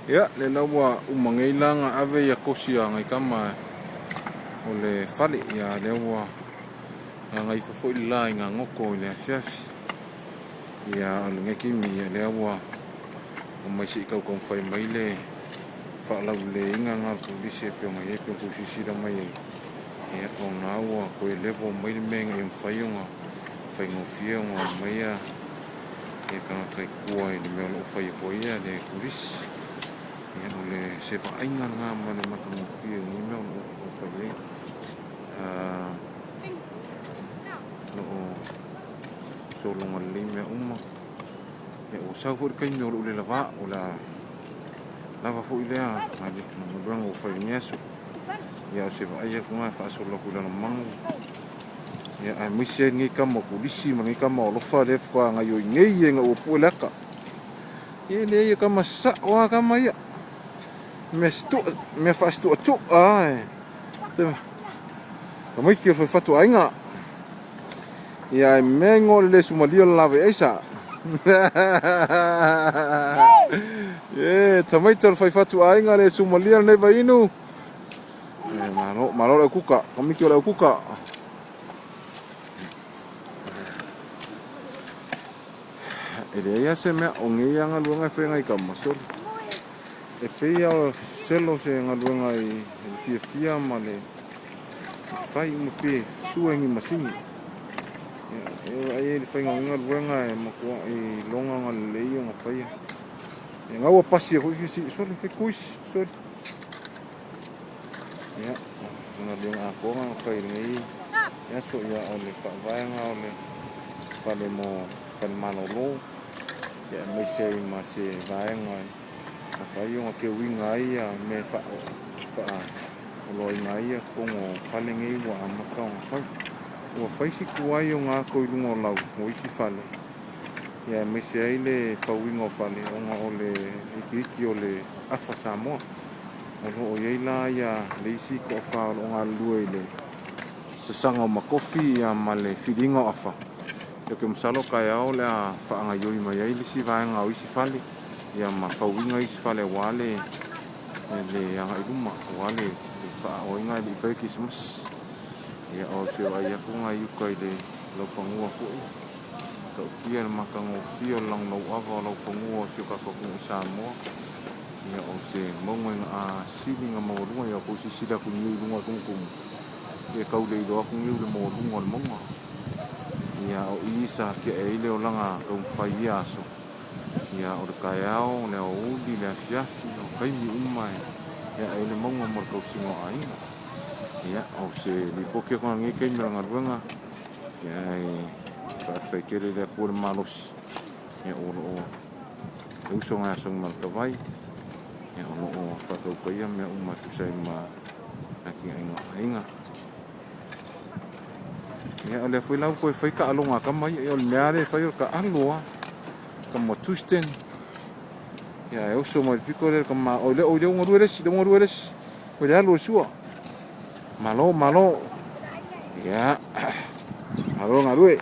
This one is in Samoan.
Ia, lena ua uma nei la ona ave ia kosi a nai tama o le fale. Ia, lea ua gagaifo foi le la i Gagoto i le afiafi. Ia, o lenei taimi, ia, lea ua omai se i tau taumafai mai le faalauleleiga lena a le pulisi e pei ona i ai, e pei ona outou silasila mai ai. Ia, o lena ua toe level mai le mea ina ia mafai ona faigofie ona omai ia tagata i tua i le mea o lo o fai atu ai le turisi. Ia, o le se vaaiga lena ma le matagofie i lenei mea o lo o fai ai. O lo o sologa lelei mea uma. Ia, ua sau foi le taimi o lou lelava, o le a lava foi lea galuega ua fai i lenei aso. Ia, o se vaai atu lena e faasolo atu i Lalomanu. Ia, aemaise ai lenei tama o Kulisi ma lenei tama o Alofa lea faatoa gaoioi nei ina ua pue le ata. Ia, e leai e tama sa'o lava tama ia. Mea situa, mea faasituatua lava e. Tamaiti o le falefatuaiga. Ia, ae mea igoa o le le sumalia o le lavai aisa. Ye, tamaiti o le faifatuaiga le sumalia lenei vainu. E, malo, malo le aukuka, tamaiti o le aukuka. E leai lava se mea, o nei lava galuega e fai e nai tama, sole. E pei lava o selo se galuega i le fiafia ma le fai uma pe sue ni masini. E vaai ai i le faiga o nei galuega e matuai iloga ona lelei ona faia. E gau a pasi foi fisi, sole, fai kuis, sole. Ia, o le galuega atoa na fai i lenei aso, ia, o le faavaega o le fale mo fale malolo, ia, aemaise ai ma se vaega e mafai ai ona teuina ai ia mea e faaoloaina ai ia totonu o fale nei ua amata ona fau. Ua fai si tuai o na ato i luga o lau o isi fale, ia, aemaise ai le fauina o fale ona o le itiiti o le afa Samoa. O lo o i ai la ia le isi toafa o lo o galulue i le sasaga o makofi ia ma le filiga o afa. Ia, ou te masalo taeao o le a faagaoioi mai ai le isi vaega o isi fale ia ma fauina isi fale aua le agai i luma, aua le faaoina e le i faia Kerisimasi. Ia, o se vaai atu lena i uta i le laufanua foi. Matautia le matagofie o le lagolauava o laufanua o si o tatou atunuu i Samoa. Ia, o se mauga ina a sili ona maualuga, ia tou silasila atu i niu i luga o le tumutumu, ia e tau le iloa atu niu le maualuga o le mauga. Ia, o i sa tiae ai le olaga taumafai i ia aso. Ia, o le taeao, o le aoauli, le afiafi, o taimi uma e ae ai le mauga mo le tausiga o aiga. Ia, o se lipoti atu lenei taimi o le galuega, ia, ae faafetai tele i le Atua le malosi, ia, o lo o e uso nai aso Malatavai, ia, o lo o faatautaia mea uma e tusa ai ma atinaeina o aiga. Ia, o lea foi la ua toe fai taaloga a tama ia, ia, o le mea lava lea e fai o le taalo lava. Tama Twiston, ia, e oso mai le pito lea le tama, oi lea, oi lea ua galue le isi, lea ua galue le isi, oi le alu o le sua. Malo, malo. Ia, malo galue.